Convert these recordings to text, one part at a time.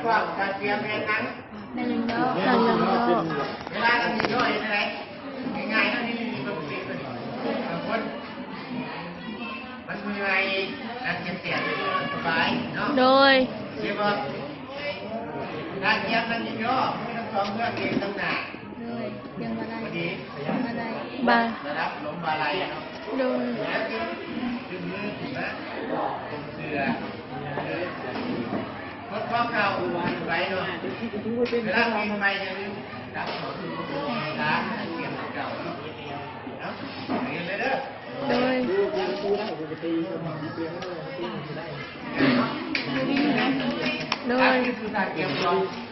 ພວກກະຕຽມແມ່ນຫຍັງ? ນັ່ງຍົອງໆ. ເວລານັ່ງຍົອງໆເຮັດຈັ່ງໃດ? ງ່າຍໆເນາະ ນີ້ ນີ້ ເບິ່ງເປັນເພິ່ນ ບາງຄົນມັນເມື່ອຍ ນັ່ງຕຽມໆ ສະບາຍເນາະ. ໂດຍ. ເຫັນບໍ່? ກະຕຽມນັ່ງຍໍ້ໆ ມືທັງສອງເບື້ອງເອງຕັ້ງໜ້າ. ໂດຍ. ຍັງບໍ່ໄດ້ ຍັງບໍ່ໄດ້ ບໍ່ ລະດັບລົມບ່າໄຫຼ່ເນາະ. ໂດຍ. ແລ້ວຈຶ່ງດຶງມືຂຶ້ນມາ ກົມເສື້ອ ທົດຄອງເຂົ່າໄວ້ເນາະ. ເວລາປີນໄປຢ່າລືມດັບເຂົ່າ ຕາຕຽມເກົ່າເນາະ. ເອົາ ເຮັດເລີຍເດີ. ໂດຍ. ໂດຍ. ຕຽມຕົວ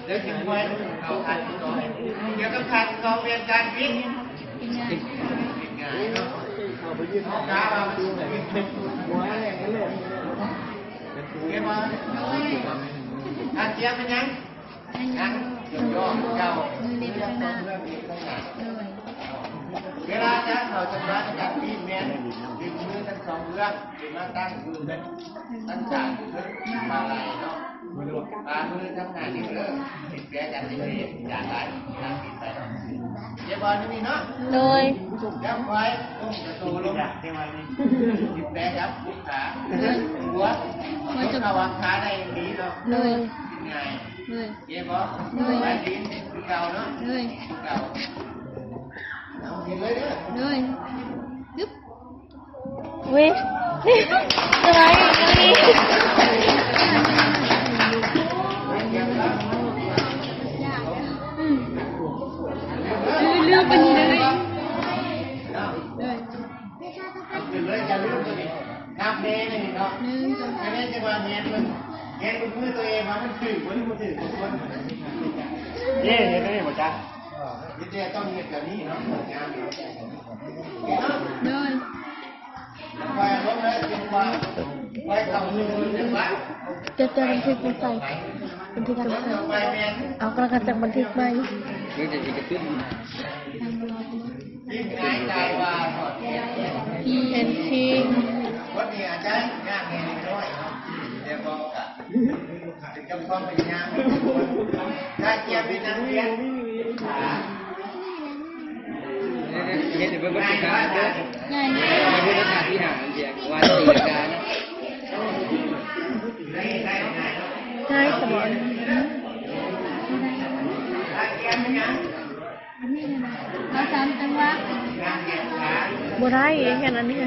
ແລ້ວຈຶ່ງຄ່ອຍເຂົ້າທ່າທີ່ສອງ. ກ່ຽວກັບທ່າທີ່ສອງແມ່ນການບິດ ເຮັດງ່າຍເນາະ. ເຮົາກະວ່າມັນຊິບິດ ເຫັນບໍ່? ທ່າຕຽມແມ່ນຫຍັງ? ຍັງ ຍໍ້ໆ ເກົ່າ ມືເລັກຂ້າງໜ້າ. ໂດຍ. ເວລາຈະເຂົ້າຈັງຫວະໃນການປີນແມ່ນດຶງມືທັງສອງເບື້ອງຂຶ້ນມາຕັ້ງຢູ່ເທິງ ຕັ້ງສາງຢູ່ເທິງບ່າໄຫຼ່ເນາະ. ປາມືທຳງານນີ້ເດີ ເຮັດແປກັນນີ້ ຢ່າຫຼາຍ ການປີນໄປເນາະ. ເຈັບບໍ່? ນີ້ເນາະ. ໂດຍ. ຈັບໄວ້ ລົງກະໂຕລົງ ເຮັດແປກັບຂາ ໂດຍ ຫົວ ຍົກເຂົ້າວາງຂາໄດ້ດີເນາະ. ໂດຍ. ງ່າຍ. ໂດຍ. ເຈັບບໍ່? ໂດຍ. ໄດ້ດີຄືເກົ່າເນາະ. ໂດຍ. ຄືເກົ່າ. ເອົາ ເຮັດເລີຍເດີ. ໂດຍ. ຮຶບ. ອຸ້ຍ ສະບາຍດີ. ອືມ ລືມໄປນີ້ເລີຍ. ເອົາຂຶ້ນເລີຍ ຢ່າລືມໂຕນີ້ ນັບແນ່ນີ້ເນາະ. ໜຶ່ງ ສອງ ສາມ ແນ່ໃຈວ່າແຫງເບິ່ງ ແຫງເບິ່ງມືໂຕເອງວ່າມັນຖືກບໍ່ ຫຼືບໍ່ຖືກ. ເອີ ເຮັດແບບນີ້ບໍ່ຈັກ ເຮັດແຕ່ຕ້ອງເຮັດແບບນີ້ເນາະ. ໂດຍ. ຈະ ຈະບັນທຶກບໍ່ໃສ່ ບັນທຶກບໍ່ໃສ່. ເອົາ ກຳລັງຈະບັນທຶກໃໝ່. ເປັນຄິງ ເປັນຄິງ. ເຮັດໃຫ້ເບິ່ງກ່ອນສິຄະ ເດີ ງ່າຍໆ ເຮັດໃຫ້ເບິ່ງທ່າທີ່ຫ້າ ອັນທີ່ວ່າຕີການະ. ງ່າຍສະບໍ? ເອົາສາມຈັງຫວະ. ບໍ່ໄດ້ ເຮັດອັນນີ້.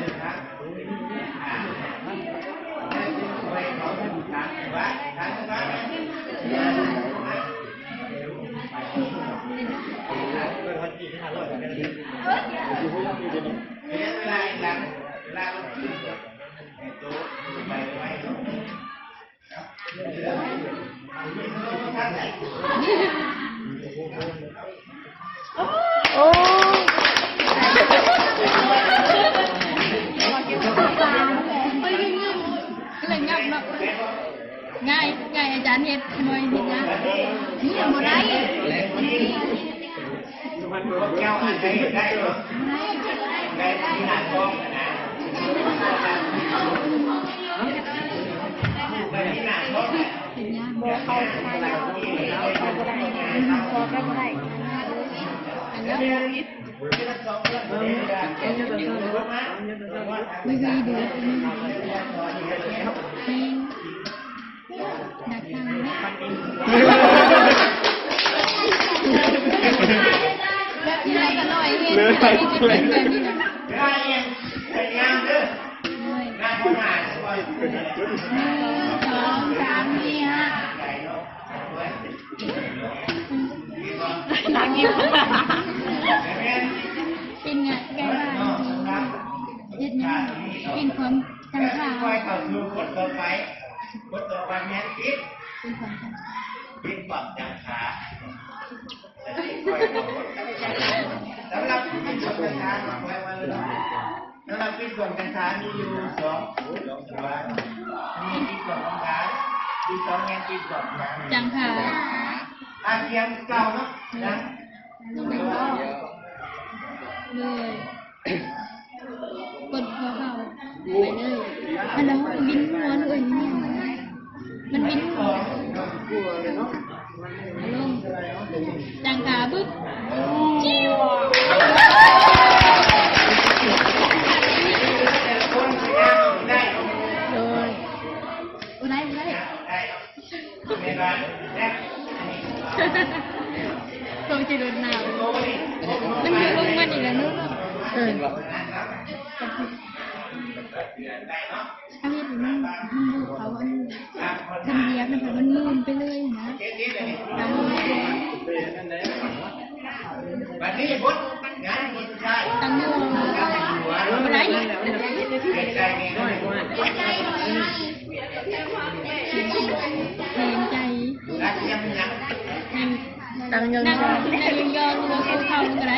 ໂອ້ ເລີຍຫຍັບເນາະ. ງ່າຍ ງ່າຍ ອາຈານເຮັດ ໜ່ວຍເຮັດຫຍັງ? ນີ້ບໍ່ໄດ້. ພວກເຈົ້າອາດຈະເຮັດໄດ້ເນາະ ໄດ້ທີ່ໜ້າທ້ອງນະ ໄດ້ທີ່ໜ້າທ້ອງນະ. ບໍ່ເຂົ້າໃຈ ບໍ່ໄດ້ ບໍ່ໄດ້ ບໍ່ໄດ້. ອັນນີ້ ເປັນຫຍັງ ໃກ້ບ້ານ ເຮັດຫຍັງ ເປັນຄວາມຈັງຫວະ. ຄ່ອຍເຂົ້າສູ່ບົດຕໍ່ໄປ ບົດຕໍ່ໄປແມ່ນປິດ ເປັນຄວາມຈັງຫວະ ປິດຄວາມຈັງຫວະ. ສຳລັບປິດຄວາມຈັງຫວະ ສຳລັບປິດຄວາມຈັງຫວະມີຢູ່ສອງ ສອງຕົວ ມີປິດຄວາມຈັງຫວະ ມີສອງແມ່ນປິດຄວາມຈັງຫວະ ຈັງຫວະ. ອາ ຕຽມເກົ່າເນາະ ນະ ເລີຍ. ກົດເຂົ້າ ເຂົ້າໄປເລີຍ. ອັນນັ້ນເຮົາບິນຫົວເລີຍ ບິນຫົວເລີຍ. ມັນບິນ ລົງ ຈັ່ງກາບຶດ ຈິ້ວ ໂດຍ ບໍ່ໄດ້ ບໍ່ໄດ້ ຕົງຈະໂດນໜາວ ມັນຢູ່ລົງມັນນີ້ລະເນາະ ເອີ ເຫັນບໍ່? ເຮົາເຮັດໃຫ້ມັນ ມັນບໍ່ເຂົ້າອັນ ຄັນຢຽບມັນ ມັນໝື່ນໄປເລີຍຫັ້ນນະ ຕາມໝູ່ ບັດນີ້ບົດງານບົດສຸດທ້າຍ ຕາມໝູ່ ບໍ່ໄດ້ ໃຫ້ໃຈແນ່ນອນ ແຮງໃຈ ນັກຮຽນຍັງ ນັ່ງຍອງໆ ນັ່ງຍອງໆ ບໍ່ສູ້ເຂົາກໍໄດ້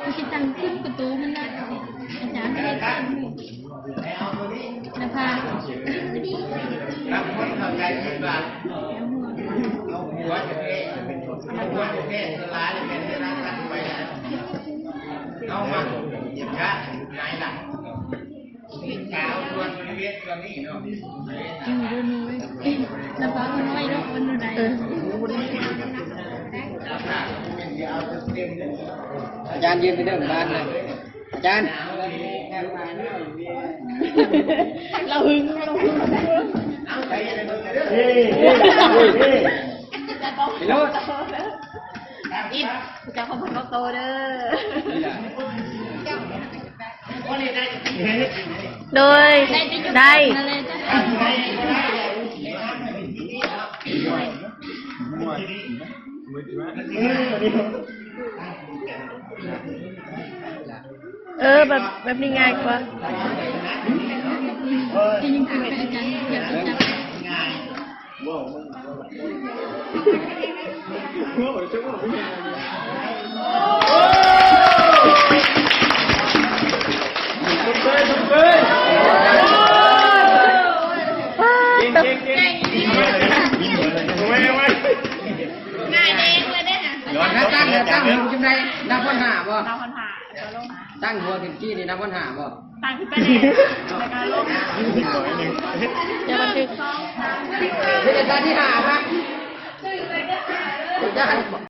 ມັນຊິຕັ້ງຂຶ້ນປະຕູມັນນະ ອາຈານເຮັດນະພາ ບາງຄົນເຂົ້າໃຈຜິດວ່າເອົາຫົວຈະເພ ເອົາຫົວຈະເພສລາຍແມ່ນເວລາຕັດໄປ ເອົາມາຢາກຫງາຍຫຼັງ ອືມ ເດີໜູ ລະບາກນ້ອຍເນາະ ມັນຢູ່ໃດ ເອີ ອາຈານຢືນໄປເດີບ້ານນະ ອາຈານ ລາວຫຶງ ລາວຫຶງ ໄປໂລດ ອິດ ເຈົ້າຂອງເພິ່ນບໍ່ໂຕເດີ. ໂດຍ ໄດ້ ເອີ ແບບ ແບບນີ້ງ່າຍກວ່າ. ງ່າຍແດງເລີຍເດ້ ອາຈານ. ຕັ້ງ ຕັ້ງ ຕັ້ງ ນັບຮອດຫ້າບໍ່? ນັບຮອດຫ້າ ແລ້ວລົງ. ຕັ້ງຫົວຂຶ້ນກີ້ນີ້ ນັບຮອດຫ້າບໍ່? ຕັ້ງຂຶ້ນໄປແດ່ ແລ້ວກໍລົງ. ຢ່າບັນທຶກ. ເຮັດທ່າທີຫ້າ ມາ. ຢ່າ